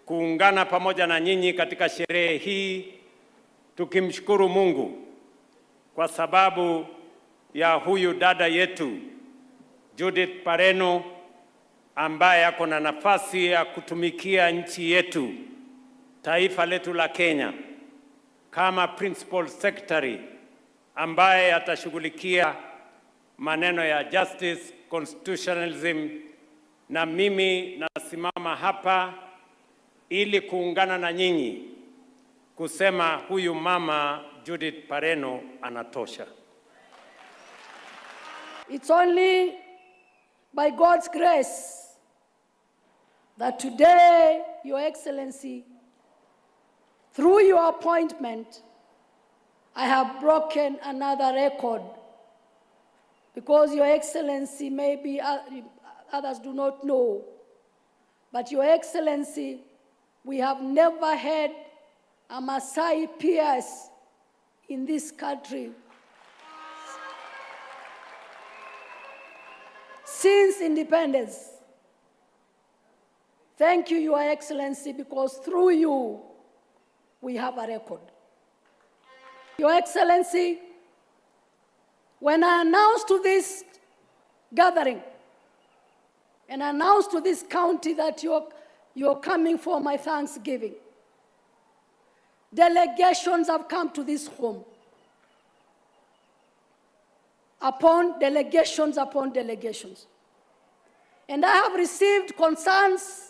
kuungana pamoja na nyinyi katika sherehe hii, tukimshukuru Mungu kwa sababu ya huyu dada yetu Judith Pareno, ambaye ako na nafasi ya kutumikia nchi yetu, taifa letu la Kenya, kama principal secretary ambaye atashughulikia maneno ya justice, constitutionalism, na mimi nasimama hapa ili kuungana na nyinyi kusema huyu mama Judith Pareno anatosha. It's only by God's grace that today, Your Excellency, through your appointment, I have broken another record. Because, Your Excellency, maybe, uh, others do not know, but, Your Excellency, we have never had a Maasai P S in this country since independence. Thank you, Your Excellency, because through you, we have a record. Your Excellency, when I announced to this gathering and announced to this county that you're, you're coming for my Thanksgiving, delegations have come to this home upon delegations upon delegations. And I have received concerns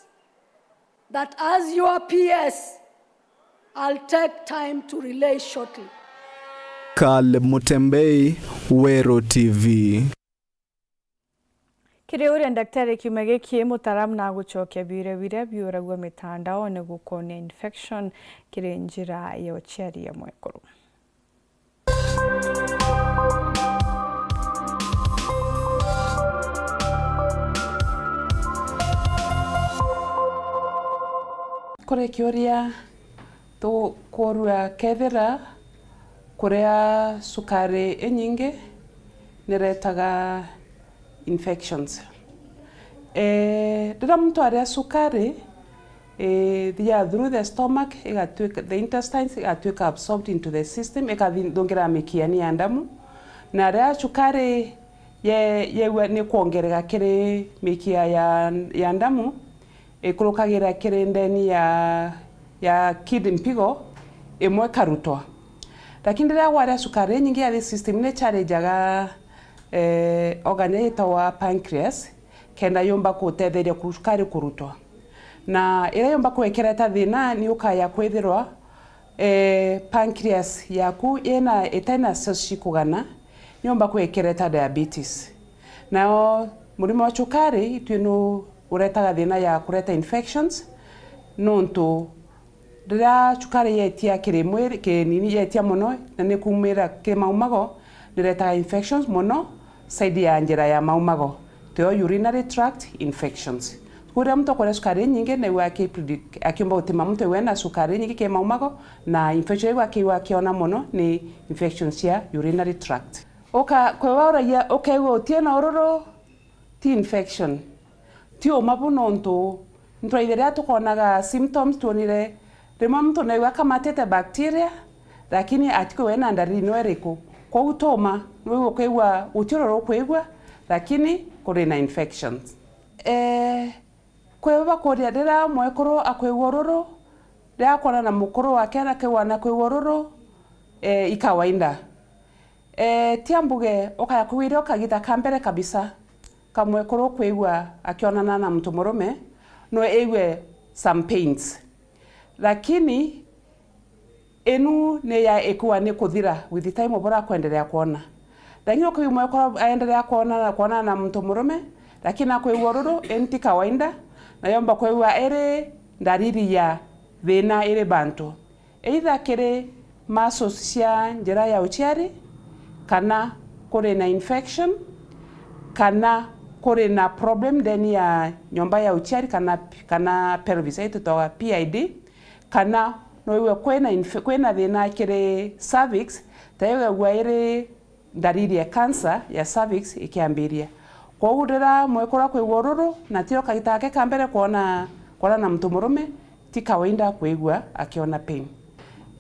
that as your P S, I'll take time to relay shortly. Caleb Mutembei, Weru T V. Kiri uria daktari kiumia giki, mutaaramu na gucokia biuria biria biuragua mitandaone gukonia infection kiri njira ya uciari ya mwekuru. Kuri kiuria tukurua kethira kuria cukari inyingi niretaga infections. Eh, riria muntu aria cukari, eh, thia through the stomach, igatuika, the intestines, igatuika absorbed into the system, ikathungira mikiani ya ndamu. Na riria cukari ye-, yegua ni kwongereka kiri mikia ya, ya ndamu, ikurukagira kiri ndeni ya, ya kid-, mpigo, imwe ikarutwa. Lakini riria gwaria cukari inyingi ya thi system, ni challengeaga, eh, organ iria yitagwa pancreas, kenda yumba kutetheria ku-, cukari kurutwa. Na iria yumba kwekereta thina ni ukaya kwithirwa, eh, pancreas yaku ina, itena cells cikugana, ni yumba kwekereta diabetes. Nao murimo wa cukari, itwi nu uretaga thina ya kureta infections, nontu riria cukari yetia kiri mwiri, kinini yetia mono, na ni kumira ki maumago, niretaga infections mono side ya njira ya maumago, tio urinary tract infections. Kuria muntu akuria cukari inyingi, naigua aki-, akiumba gutima muntu we na cukari inyingi ki maumago, na infection iu akiigua akiona mono ni infections cia urinary tract. Uka-, kwewa uragia, ukeigua utina ururu, ti infection. Ti uma bu nontu, ntu riria tukonaga symptoms, twonire rimwe muntu naigua akamatite bacteria, lakini atikwigua ena ndariri no iriku. Kwou tuma, nwigu ukwigua guti ururu ukwigua, lakini kuri na infections. Eh, kwi bakuria riria mwekuru akwigua ururu, riria akwona na mukuru wake na akwigua na kwigua ururu, eh, i kawaida. Eh, tia mbuge, ukaya kwigua irio kagita ka mbere kabisa. Kamwekuru kwigua akionana na muntu murume, no aigue some pains. Lakini inu ni ya ikua ni kuthira with time, bura kwendelea kuona. Lakini ukwigua mwekuru aendelea kuona, kuonana na muntu murume, lakini akwigua ururu, inu ti kawaida, na yomba kwigua iri ndariri ya thina iri bantu. Either kiri muscles cia njira ya uciari, kana kuri na infection, kana kuri na problem ndeni ya nyomba ya uciari, kana, kana pelvis, ii twitaga P I D, kana no iwe kwina inf-, kwina thina kiri cervix, ta iwe igua iri ndariri ya cancer ya cervix ikiambiria. Kwogu riria mwekuru akwigua ururu, na tio kagita gake ka mbere kwona, kwona na muntu murume, ti kawaida kwigua akiona pain.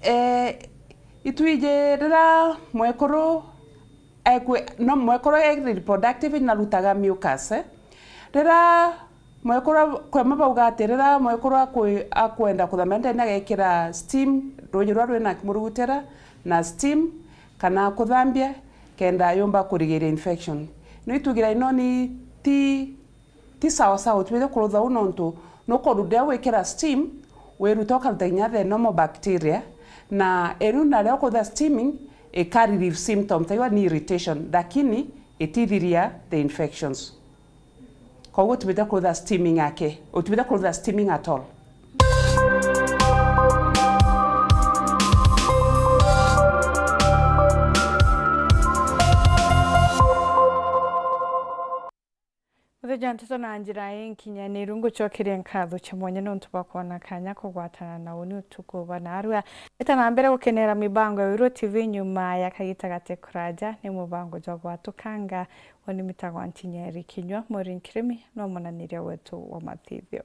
Eh, itwiji riria mwekuru ekwe-, no, mwekuru e reproductive narutaga mucus, eh. Riria mwekuru, kwi amwe bauga ati riria mwekuru akwi-, akwenda kuthambia ndeni agekira steam, ruuji ruria rwina murugutira na steam, kana kuthambia, kenda yumba kurigiria infection. No itugira ino ni ti, ti sawa sawa, utibite kurutha uu nontu nukurudia gwikira steam, wiruta ukaruta kinya the normal bacteria, na iru na riria ukurutha steaming, ika relieve symptoms, taiwa ni irritation, lakini itithiria the infections. Koguo utibite kurutha steaming ake, utibite kurutha steaming at all. Muthenya nteto na njira inkinyaniru, ngucokeria nkatho cia mwanya nontu bwa kwona kanya kugwatana na uni utuku bwa narua. Eta na mbere gukenera mibango ya Wiro T V nyuma ya kagita gate kuraja, ni mubango jwa gwatukanga. Uni mitagwa Ntinyeri Kinyua, Maureen Kirimi no munaniria wetu wa mathithio.